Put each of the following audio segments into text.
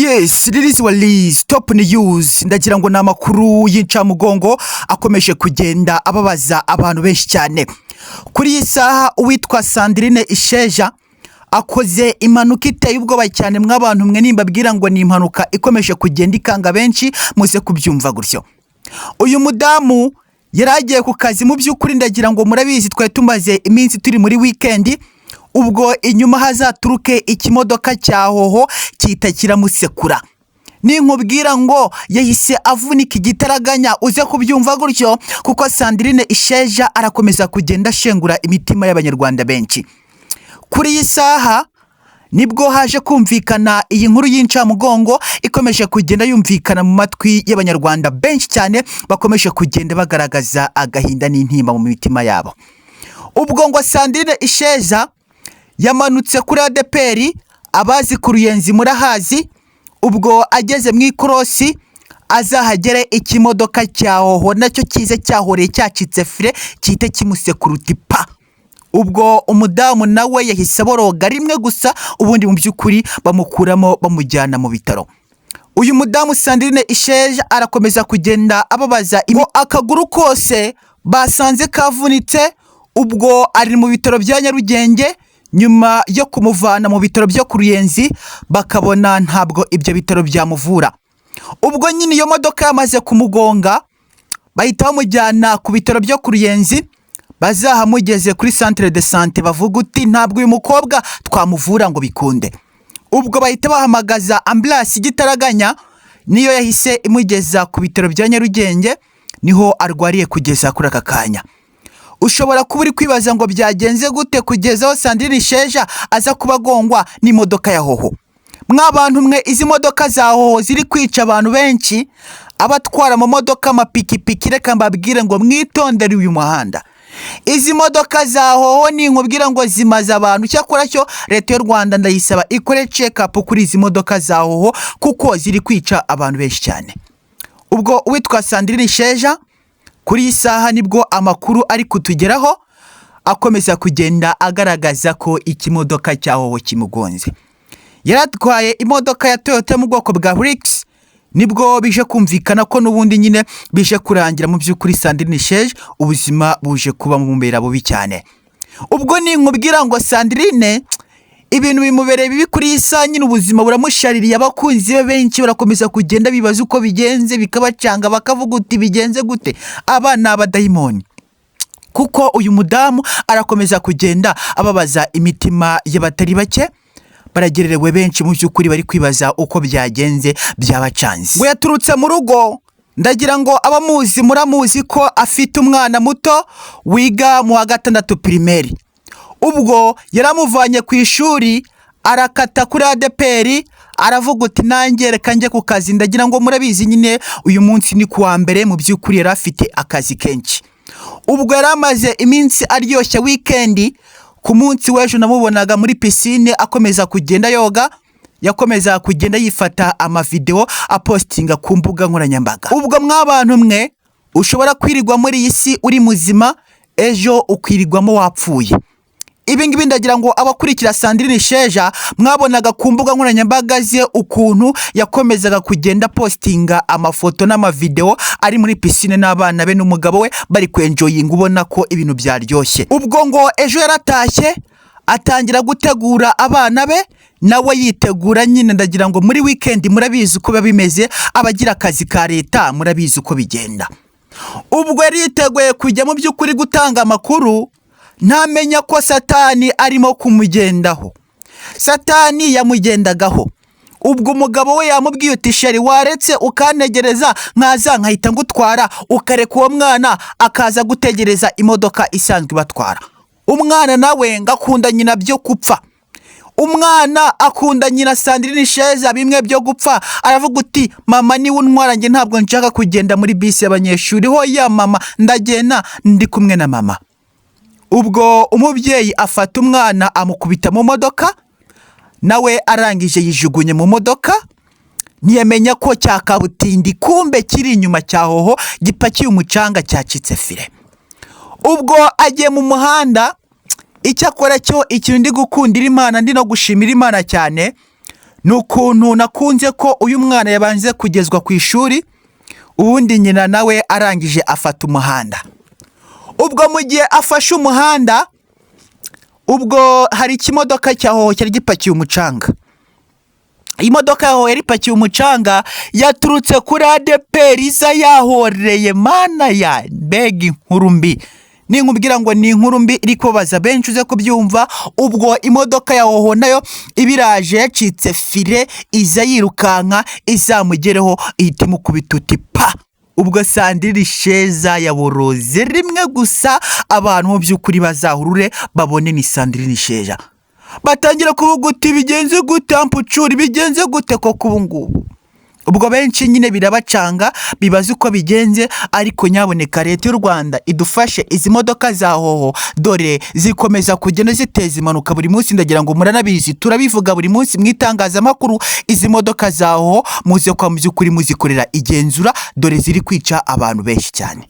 Yes, release wa Liz Top News. Ndagira ngo ni amakuru y'incamugongo akomeje kugenda ababaza abantu benshi cyane. Kuri iyi saha uwitwa Sandrine Isheja akoze impanuka iteye ubwoba cyane. Mw'abantu mwe, nimbabwira ngo ni impanuka ikomeje kugenda ikanga benshi, muze kubyumva gutyo. Uyu mudamu yari agiye ku kazi. Mu by'ukuri ndagira ngo murabizi, twari tumaze iminsi turi muri weekend. Ubwo inyuma hazaturuke ikimodoka cya Howo gihita kiramusekura. Ninkubwira ngo yahise avunika igitaraganya, uze kubyumva gutyo, kuko Sandrine Isheja arakomeza kugenda ashengura imitima y'Abanyarwanda benshi. Kuri iyi saha nibwo haje kumvikana iyi nkuru y'incamugongo ikomeje kugenda yumvikana mu matwi y'Abanyarwanda benshi cyane, bakomeje kugenda bagaragaza agahinda n'intimba mu mitima yabo. Ubwo ngo Sandrine Isheja yamanutse kuri ADEPR, abazi ku Ruyenzi murahazi. Ubwo ageze mu ikorosi, azahagere ikimodoka cya Howo nacyo kize cyahoreye cyacitse fire, gihite kimusekura uti pa. Ubwo umudamu nawe yahise aboroga rimwe gusa, ubundi mu by'ukuri bamukuramo bamujyana mu bitaro. Uyu mudamu Sandrine Isheja arakomeza kugenda ababaza ngo akaguru kose basanze kavunitse. Ubwo ari mu bitaro bya Nyarugenge, nyuma yo kumuvana mu bitaro byo ku Ruyenzi bakabona ntabwo ibyo bitaro byamuvura. Ubwo nyine iyo modoka yamaze kumugonga, bahita bamujyana ku bitaro byo ku Ruyenzi. Bazahamugeze kuri centre de santé, bavuga uti: "Ntabwo uyu mukobwa twamuvura ngo bikunde." Ubwo bahita bahamagaza ambulance igitaraganya, niyo yahise imugeza ku bitaro bya Nyarugenge, niho arwariye kugeza kuri aka kanya. Ushobora kuba uri kwibaza ngo byagenze gute kugeza aho Sandrine Isheja aza kuba agongwa n'imodoka ya Howo? Mwabantu mwe, izi modoka za Howo ziri kwica abantu benshi. Abatwara mu modoka, amapikipiki, reka mbabwire ngo mwitondere uyu muhanda. Izi modoka za Howo ninkubwira ngo zimaze abantu. Cyakora cyo Leta y'u Rwanda ndayisaba ikore check up kuri izi modoka za Howo, kuko ziri kwica abantu benshi cyane. Ubwo uwitwa Sandrine Isheja, kuri iyi saha nibwo amakuru ari kutugeraho akomeza kugenda agaragaza ko ikimodoka cya Howo kimugonze. Yari atwaye imodoka ya Toyota yo mu bwoko bwa Hilux. Nibwo bije kumvikana ko n'ubundi nyine bije kurangira mu by'ukuri Sandrine Isheja ubuzima buje kuba mubera bubi cyane. Ubwo ninkubwira ngo Sandrine ibintu bimubereye bibi kuri iyi saha nyine, ubuzima buramushaririye. Abakunzi be benshi barakomeza kugenda bibaza uko bigenze, bikabacanga, bakavuga uti: "Bigenze gute?" Aba ni abadayimoni, kuko uyu mudamu arakomeza kugenda ababaza imitima y'abatari bake. Baragererewe benshi mu by'ukuri, bari kwibaza uko byagenze, byabacanze. Ngo yaturutse mu rugo, ndagira ngo abamuzi muramuzi ko afite umwana muto wiga mu wa gatandatu primaire. Ubwo yaramuvanye ku ishuri, arakata kuri ADEPR, aravuga uti: "Nanjye reka njye ku kazi." Ndagira ngo murabizi nyine, uyu munsi ni ku wa mbere, mu by'ukuri yari afite akazi kenshi. Ubwo yari amaze iminsi aryoshye weekend. Ku munsi w'ejo namubonaga muri piscine akomeza kugenda yoga, yakomeza kugenda yifata amavidewo apostinga ku mbuga nkoranyambaga. Ubwo mw'abantu mwe, ushobora kwirirwa muri iyi si uri muzima, ejo ukirirwamo wapfuye. Ibi ngibi ndagira ngo abakurikira Sandrine Isheja mwabonaga ku mbuga nkoranyambaga ze ukuntu yakomezaga kugenda postinga amafoto n'amavidewo ari muri piscine n'abana be n'umugabo we, bari kwenjoyinga, ubona ko ibintu byaryoshye. Ubwo ngo ejo yaratashye, atangira gutegura abana be, nawe yitegura nyine. Ndagira ngo muri weekend murabizi uko biba bimeze, abagira akazi ka leta murabizi uko bigenda. Ubwo yari yiteguye kujya mu by'ukuri gutanga amakuru, ntamenya ko Satani arimo kumugendaho. Satani yamugendagaho. Ubwo umugabo we yamubwiye uti: "Chéri, waretse ukantegereza nkaza nkahita ngutwara, ukareka uwo mwana akaza gutegereza imodoka isanzwe ibatwara." Umwana nawe ngo akunda nyina byo gupfa. Umwana akunda nyina Sandrine Isheja bimwe byo gupfa. Aravuga uti: "Mama, niwe untwara, njye ntabwo nshaka kugenda muri bisi y'abanyeshuri. Hoya mama, ndagenda ndi kumwe na mama." Ubwo umubyeyi afata umwana amukubita mu modoka, nawe arangije yijugunye mu modoka, ntiyamenya ko cya kabutindi kumbe kiri inyuma cya Howo gipakiye umucanga cyacitse fire. Ubwo agiye mu muhanda. Icyakora cyo ikintu ndi gukundira Imana, ndi no gushimira Imana cyane, ni uko uyu mudamu Ni ukuntu nakunze ko uyu mwana yabanje kugezwa ku ishuri, ubundi nyina nawe arangije afata umuhanda. Ubwo mu gihe afashe umuhanda, ubwo hari ikimodoka cya Hoho cyari gipakiye umucanga. Imodoka ya Hoho yari ipakiye umucanga yaturutse kuri ADEPR iza yahoreye. Mana ya mbega inkuru mbi! Ninkubwira ngo ni inkuru mbi iri kubabaza benshi, uze kubyumva. Ubwo imodoka ya Hoho nayo ibiraje yacitse fire, iza yirukanka izamugereho, ihita imukubita uti pa. Ubwo Sandrine Sheza yaboroze rimwe gusa. Abantu mu by'ukuri bazahurure babone ni Sandrine Sheja, batangira kuvuga uti: "Bigenze gute ampucuri? Bigenze gute koko ubu ngubu?" Ubwo benshi nyine birabacanga, bibaza uko bigenze. Ariko nyaboneka Leta y'u Rwanda idufashe, izi modoka za Hoho dore zikomeza kugenda ziteza impanuka buri munsi. Ndagira ngo muranabizi, turabivuga buri munsi mu itangazamakuru. Izi modoka za Hoho muze kwa mu by'ukuri muzikorera igenzura, dore ziri kwica abantu benshi cyane,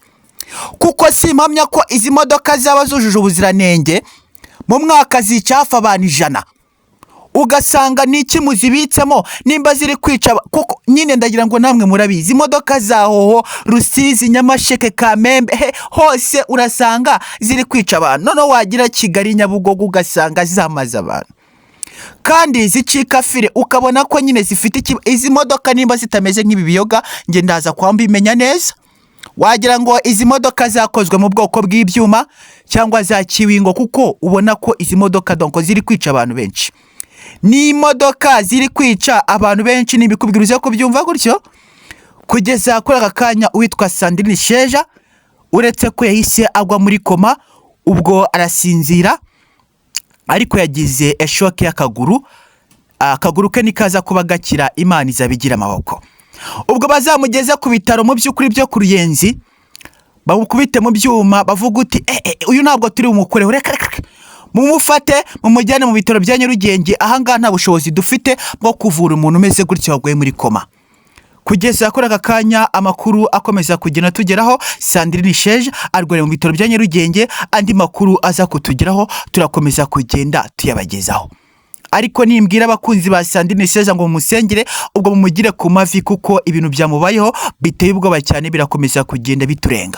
kuko si impamya ko izi modoka zaba zujuje ubuziranenge. Mu mwaka zica hafi abantu 100, ugasanga ni iki muzibitsemo nimba ziri kwica kuko nyine ndagira ngo namwe murabizi, imodoka za Hoho, Rusizi, Nyamasheke, Kamembe, he hose urasanga ziri kwica abantu. Noneho wagira Kigali, Nyabugogo, ugasanga zamaze abantu kandi zicika fire, ukabona ko nyine zifite izi modoka nimba zitameze nk'ibi biyoga, njye ndaza kuba mbimenya neza. Wagira ngo izi modoka zakozwe mu bwoko bw'ibyuma cyangwa za kiwingo, kuko ubona ko izi modoka donc ziri kwica abantu benshi. Ni imodoka ziri kwica abantu benshi, ntibikubwira uze kubyumva gutyo. Kugeza kuri aka kanya, uwitwa Sandrine Sheja, uretse ko yahise agwa muri koma, ubwo arasinzira, ariko yagize choc y'akaguru. Akaguru ke nikaza kuba gakira, Imana izabigira amaboko. Ubwo bazamugeze ku bitaro mu by'ukuri byo ku Ruyenzi, bamukubite mu byuma, bavuga uti: "Eh, eh, uyu ntabwo turi bumukoreho, reka reka reka. Mumufate mumujyane mu bitaro bya Nyarugenge. Ahangaha nta bushobozi dufite bwo kuvura umuntu umeze gutya waguye muri koma." Kugeza kuri aka kanya, amakuru akomeza kugenda tugeraho, Sandrine Sheja arwariye mu bitaro bya Nyarugenge. Andi makuru aza kutugeraho turakomeza kugenda tuyabagezaho. Ariko nimbwira abakunzi ba Sandrine Sheja ngo mumusengere, ubwo mumugire ku mavi, kuko ibintu byamubayeho biteye ubwoba cyane, birakomeza kugenda biturenga.